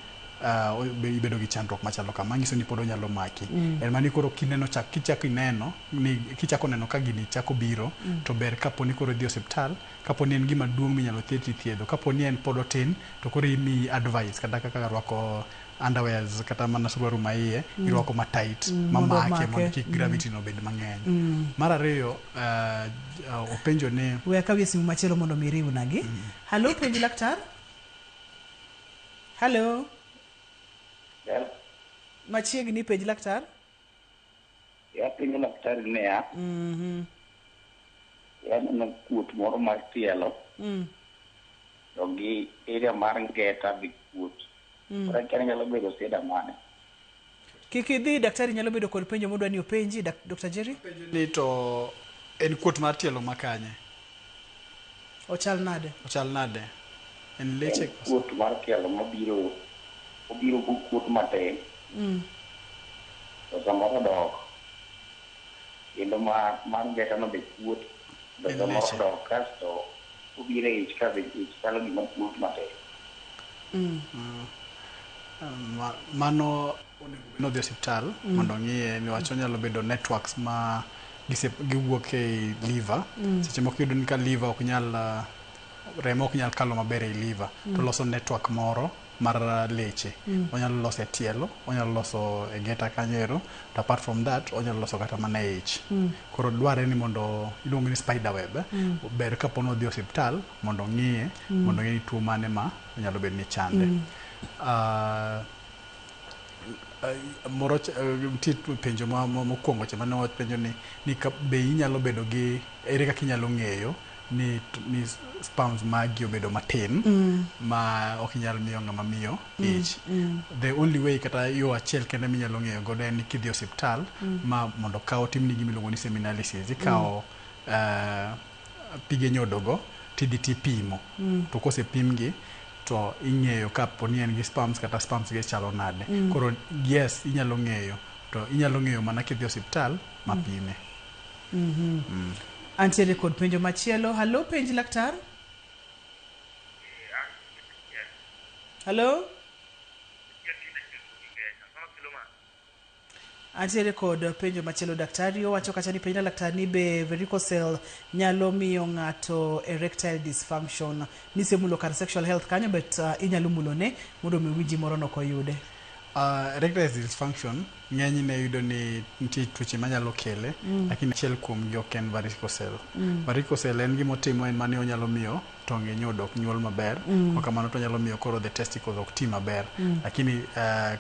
ibedo gi chandruok machalo kama. Manyiso ni pod onyalo maki. En mani koro kineno chak kichako ineno ni kichako neno ka gini chako biro to ber kapo ni koro idhi osiptal. Kapo ni en gima duong' minyalo thiedh tithiedho. Kapo ni en pod otin to koro imiyi advice kata kaka rwako underwears kata mana suruaru ma iye irwako ma tight Mondo mamake omake. mondo kik gravity no bed mang'eny. Mar ariyo openjo ni We akawie simu machielo mondo mi iriwnagi. Hallo, penj laktar. Hallo. Machiegni penj laktar. Apenjo laktar niya, aneno kuot moro mar tielo to gi area mar ngeta be kuot. Koro akia ni nyalo bedo shida mane. Kik idhi, daktari nyalo bedo kod penjo modwa ni openji, Dr. Jerry. Ni to en kuot mar tielo makanye? Ochal nade? Ochal nade? En leche En kuot mar tielo mabiro obiro go kuot matin to samoro dok. Kendo mar ngeta no be kuot to En samoro leche. dok kasto obiro e ich ka be ich chalo gima kuot matin. Mano onego bed ni odhi osiptal mondo ong'iye niwach onyalo bedo networks ma giwuok e liver. Seche moko iyudo ni ka liver ok nyal remo ok nyal kalo maber ei liver to loso network moro mar leche. Onyalo loso e tielo, onyalo loso e ngeta kanyo ero, to apart from that onyalo loso kata mana e ich. Koro dwarre ni mondo iluongo ni spider web. Ber kapo ni odhi osiptal mondo ong'iye mondo ong'e ni tuo mane ma onyalo bedo ni chande. Moro nitie penjo mokwongo cha mane wapenjo ni ka, be inyalo bedo gi ere kaka inyalo ng'eyo ni sperms magi obedo matin ma ok inyal miyo ng'ama miyo ich. The only way kata yo achiel kende minyalo ng'eyo godo en ni kidhi osiptal ma mondo okaw otimni gima iluongo ni semen analysis. Ikawo pige nyodo go tidhi tipimo. To kosepimgi to ing'eyo kapo ni en gi sperms kata sperms ge chalo nade. Koro yes, inyalo ng'eyo to inyalo ng'eyo mana kidhi osiptal mapime. Antiere kod penjo machielo. Hallo, penj laktar. Hallo. Antiere kod penjo machielo daktari owacho kacha ni penjna laktar ni be varicocele nyalo miyo ng'ato erectile dysfunction. Nisemulo kar sexual health kanyo but inyalo mulone mondo mi winji moro no koyude. Erectile dysfunction ng'enyne yudo ni nitie tuoche manyalo kele lakini achiel kuom gi ok en varicocele. Varicocele en gimotimo en mani onyalo miyo tonge nyodo ok nyuol maber. Kok kamano to onyalo miyo koro the testicles ok ti maber. Lakini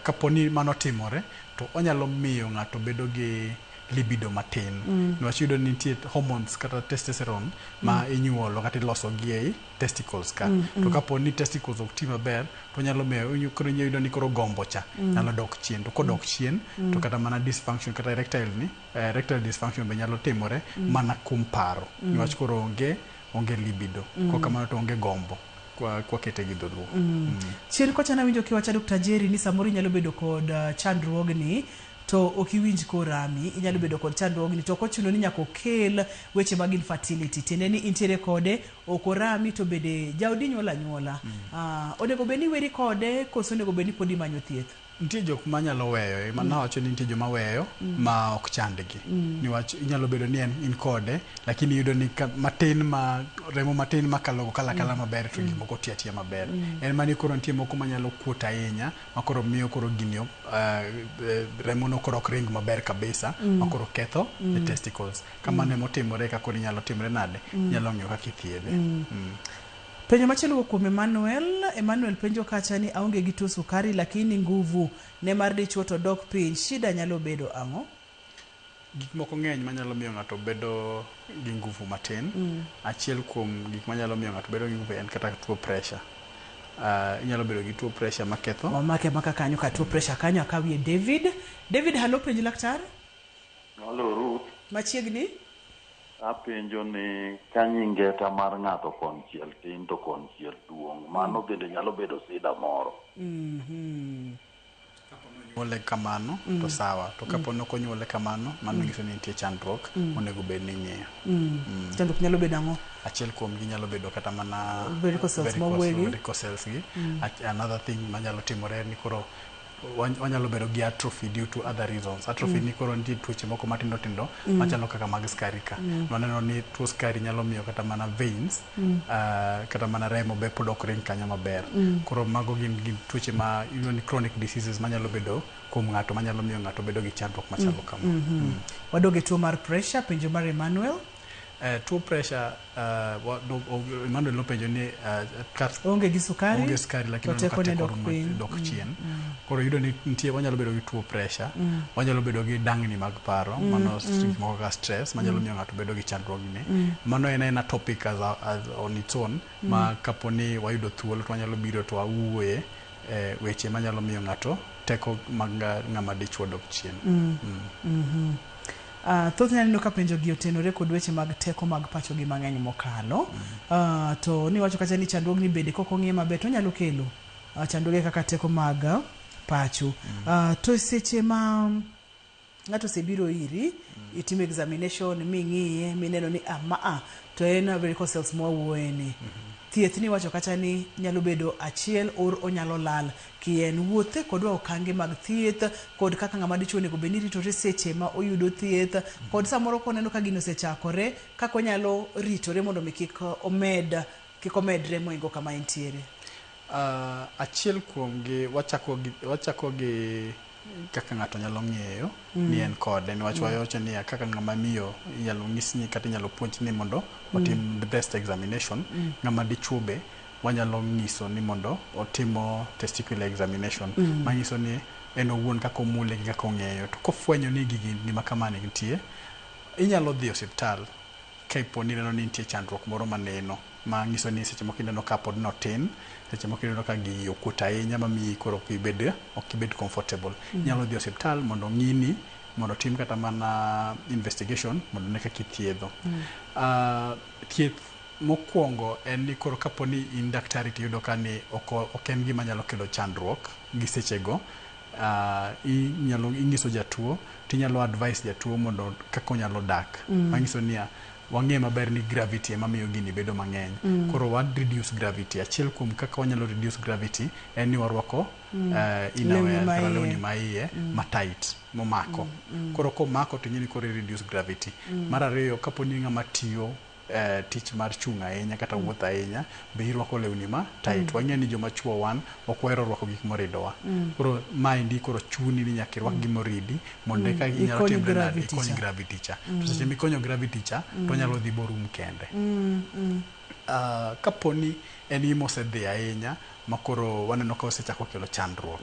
kapo ni mano timore to onyalo miyo ng'ato bedo gi libido matin. Niwach iyudo ni nitie hormones kata testosterone ma inyuolo kata iloso gi ei testicles ka. To kapo ni testicles ok ti maber to onyalo miyo koro inyalo yudo ni koro gombo cha nyalo dok chien. To kodok chien to kata mana dysfunction kata erectile ni erectile dysfunction be nyalo timore mana kuom paro. Niwach koro onge libido. Kok kamano to onge gombo kwa kete gi dholuo. Chien kocha nawinjo kiwacho Dr. Jerry ni samoro inyalo bedo kod chandruogni to ok iwinj korami, inyalo bedo kod chandruogni to ok ochuno ni nyaka okel weche mag infertility, tiende ni intiere kode ok orami to bende jaodi nyuolo anyuola. Onego bed ni iweri kode koso onego bed ni pod imanyo thieth? Nitie jok manyalo weyo, mm. Nawacho ni nitie joma weyo ma ok chandgi. Niwach inyalo bedo ni en in kode, lakini iyudo ni ka, matin ma remo matin makalo go kala kala maber to gik moko tiyo atiya maber. En mani koro nitie moko manyalo kuot ahinya ma koro miyo koro gini remo no koro ok ring maber kabisa ma koro ketho the testicles. Kamano emotimore ka koro inyalo timre nade? Inyalo ng'iyo kaka ithiedhe. Penjo machielo wuok kuom Emmanuel. Emmanuel penjo kacha ni aonge gi tuo sukari lakini nguvu ne mar dichuo to dok piny, shida nyalo bedo ang'o? Gik moko ng'eny manyalo miyo ng'ato bedo gi nguvu matin. Achiel kuom gik manyalo miyo ng'ato bedo gi nguvu en kata tuo pressure. Inyalo bedo gi tuo pressure maketho. Wamake maka kanyo ka tuo pressure kanyo akawie David. David halo penj laktar. Halo Ruth. Machiegni. Apenjo ni ka nyingeta mar ng'ato konchiel tin to konchiel duong', mano bende nyalo bedo sida moro? Onyuole kamano to sawa, to kapo ni ok onyuole kamano, mano nyiso ni nitie chandruok onego bed ni ing'iyo. Chandruok nyalo bedo ang'o? Achiel kuom gi nyalo bedo kata mana Varicocele mawuoye gi. Varicocele gi. Another thing manyalo timore en ni koro wanyalo bedo gi atrophy due to other reasons. Atrophy ni koro nitie tuoche moko matindo tindo machalo kaka mag skari ka. Waneno ni tuo skari nyalo miyo kata mana veins kata mana remo be pod ok ring kanyo maber. Koro mago gin tuoche ma iluongo ni chronic diseases manyalo bedo kuom ng'ato manyalo miyo ng'ato bedo gi chandruok machalo kama. Wadog e tuo mar pressure, penjo mar Emmanuel. Tuo pressure, Emmanuel nopenjo ni onge gi sukari, onge sukari lakini to oneno ka tekone teko dok rumo piny. Dok chien. Koro yudo ni nitie wanyalo bedo gi tuo pressure, wanyalo bedo gi dangni mag paro, mano gik moko kaka stress manyalo miyo ng'ato bedo gi chandruogni. Mano en aena topic as on its own ma kapo ni wayudo thuolo to wanyalo biro to wawuoye weche manyalo miyo ng'ato teko mag ng'ama dichuo dok chien. Thothne aneno ka penjo gi otenore kod weche mag teko mag pacho gi mang'eny mokalo. To niwacho kacha ni chandruogni bende kok ong'iye maber to onyalo kelo chandruoge kaka teko mag pacho. To seche ma ng'ato osebiro iri, itimo examination ming'iye mineno ni ma to en varicocele mwawuoye ni. Thieth niwacho kacha ni nyalo bedo achiel or onyalo lal kien wuothe kod okange mag thieth kod kaka ng'ama dichuo onego bed ni ritore seche ma oyudo thieth kod samoro koneno ka gino osechakore kaka onyalo ritore mondo mi kik omed kik omedre moingo kama entiere. Achiel kuom gi wachako gi kaka ng'ato nyalo ng'eyo ni en kode niwach wawacho ni kaka ng'ama miyo inyalo nyis ni kata inyalo puonj ni mondo otim the best examination. Ng'ama dichuo be wanyalo nyiso ni mondo otimo testicular examination manyiso ni en owuon kaka omule gi kaka ong'eyo to kofwenyo ni gigi gima kamani nitie inyalo dhi e osiptal kapo ni ineno ni nitie chandruok moro maneno manyiso ni seche moko ineno ka pod notin, seche moko ineno ka gigi okuot ahinya mamiyi koro ok ibed comfortable. Inyalo dhi e osiptal mondo ong'ini mondo otim kata mana investigation mondo one kaka ithiedho. Thieth mokwongo en ni koro kapo ni in daktari tiyudo ka ni ok en gima nyalo kelo chandruok gi sechego, inyiso jatuo tinyalo advise jatuo mondo kaka onyalo dak. Manyiso niya wang'e maber ni gravity ema miyo gini bedo mang'eny. Koro wa reduce gravity. Achiel kuom kaka wanyalo reduce gravity en ni warwako innerwear kata lewni ma iye ma tight momako. Koro komako to ing'e ni koro i reduce gravity. Mar ariyo kapo ni ng'ama tiyo tich mar chung' ahinya kata wuoth ahinya be irwako lewni ma tight. Wang'e ni joma chuo wan ok wahero rwako gik moridowa. Koro maendi koro chuni ni nyaka irwak gima oridi mondo eka inyalo timre nade ikony gravity cha. To seche mikonyo gravity cha to onyalo dhi borum kende. Kapo ni en gima osedhi ahinya makoro waneno ka osechako kelo chandruok.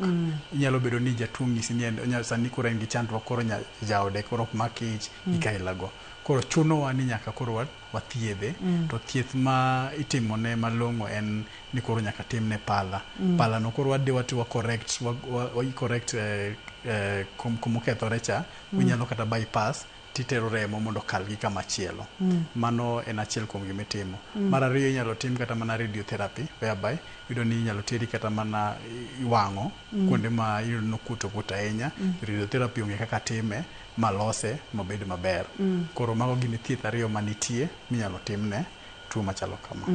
Inyalo bedo ni jatuo onyisi ni en sani koro en gi chandruok koro jaode koro ok mak ich gik aila go. Koro chunowa ni nyaka koro wathiedhe. To thieth ma itimone malong'o en ni koro nyaka timne pala. Pala no koro wadhi wa correct wa correct kumokethore cha. Inyalo kata bypass titero remo mondo okal gi kama chielo. Mano en achiel kuom gima itimo. Mar ariyo inyalo tim kata mana radiotherapy whereby iyudo ni inyalo teri kata mana iwang'o kuonde ma iyudo ni okuot okuot ahinya. Radiotherapy onge kaka time malose mobed maber. Koro mago gin thieth ariyo manitie minyalo timne tuo machalo kama.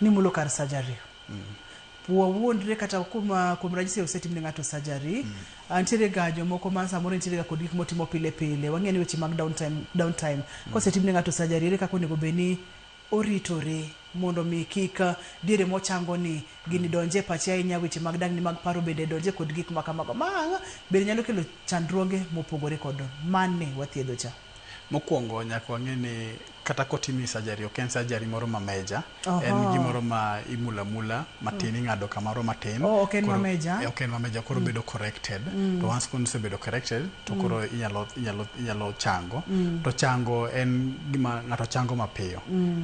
Nimulo kar surgery. Wawuondre kata kuom, kuom ranyisi osetimne ng'ato surgery. Nitiere ga jomoko ma samoro nitiere ga kod gik motimo pile pile. Wang'eyo ni weche mag downtime, downtime. Kosetimne ng'ato surgery, ere kaka onego bed ni oritore mondo mi kik diere mochango ni gini donje e pache ahinya, weche mag dangni mag paro bende donje kod gik ma kamago. Ma bende nyalo kelo chandruoge mopogore kod mane wathiedho cha. Mokwongo nyaka wang'e ni kata kotimni surgery ok en surgery moro ma major. Oho. En gimoro ma imulo amula matin, ing'ado kamoro matin. Oh, ok en ma Koro- major. Eh, ok en ma major, koro bedo corrected. To once koro osebedo corrected to koro inyalo chango. To chango en gima ng'ato chango mapiyo.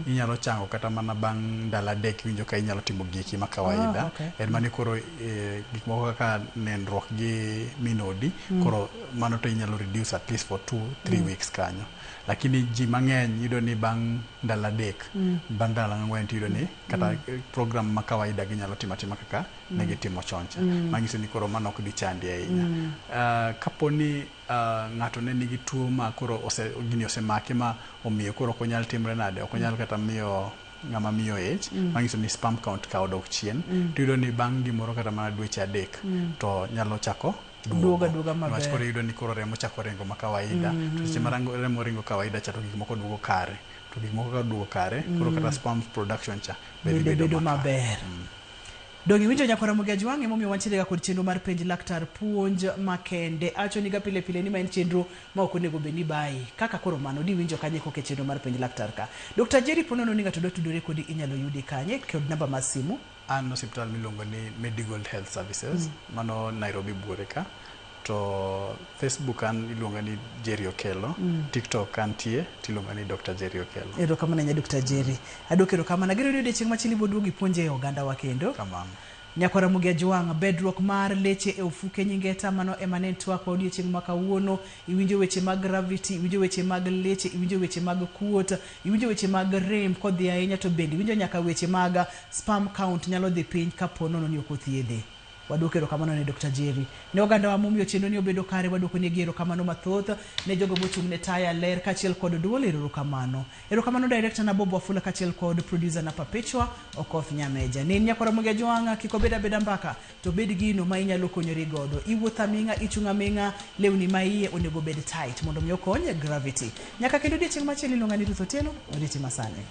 Inyalo chango kata mana bang' ndalo 3 iwinjo ka inyalo timo giki ma kawaida. Ah, okay. En mani koro gik moko kaka nenruok gi min odi, koro mano to inyalo reduce at least for 2-3 weeks kanyo. Lakini ji mang'eny yudo ni bang' ndalo 3, bang' ndalo 4 tiyudo ni kata program ma kawaida ginyalo timo atima kaka ne gitimo chon cha. Manyiso ni koro mano ok dichandi ahinya. Kapo ni ng'ato ne nigi tuo ma koro gini osemake ma omiyo koro ok onyal timre nade, ok onyal kata miyo ng'ama miyo ich, manyiso ni sperm count ka odok chien, tiyudo ni bang' gimoro kata mana dweche 3 to nyalo chako Duogo aduoga maber. Niwach koro iyudo ni koro remo chako ringo ma kawaida. To seche ma remo ringo kawaida cha to gik moko duogo kare. To gik moko ka duogo kare, koro kata sperm production cha bende bende bedo makare. maber. Donge iwinjo nyakwar Ramogi Ajwang' emomiyo wantiere ga kod chenro mar penj laktar puonj makende. Acho ni ga pile pile ni ma en chenro ma ok onego bed ni bayi. Kaka koro mano diwinjo kanye koke chenro mar penj laktar ka. Dr. Jerry ponono ni ng'ato dwa tudore kodi inyalo yudi kanye kod namba mar simu. An osiptal miluongo ni Medigold Health Services, mano Nairobi buore ka. To Facebook an iluonga ni Jerry Okello, TikTok antie tiluonga ni Dr. Jerry Okello. Erokamano ahinya Dr. Jerry. Aduoko erokamano. Ageno ni odiochieng' machielo ibiro duogo ipuonje oganda wa kendo. Kamano. Nyakwar Ramogi Ajwang', bedruok mar leche e ofuke nyingeta, mano ema ne en twak wa odiochieng' ma kawuono. Iwinjo weche mag gravity, iwinjo weche mag leche, iwinjo weche mag kuot, iwinjo weche mag rem kodhi ahinya, to bende iwinjo nyaka weche mag sperm count nyalo dhi piny kapo nono ni ok othiedhe. Waduoko erokamano ne Dr. Jerry. Ne oganda wa momiyo chenro ni obedo kare, waduoko negi erokamano mathoth. Ne jogo mochung' ne taya, ler kaachiel kod duol, erokamano. Erokamano director na Bob Wafula kaachiel kod producer na Perpetua Okoth Nyameja. Ne in nyakwar Ramogi Ajwang', kik obed abeda mbaka, to bed gino ma inyalo konyori godo. Iwuotho aming'a, ichung' aming'a, lewni ma iye onego bed tight mondo mi okony gravity. Nyaka kendo odiochieng' machielo iluonga ni Ruth Otieno, oriti masani.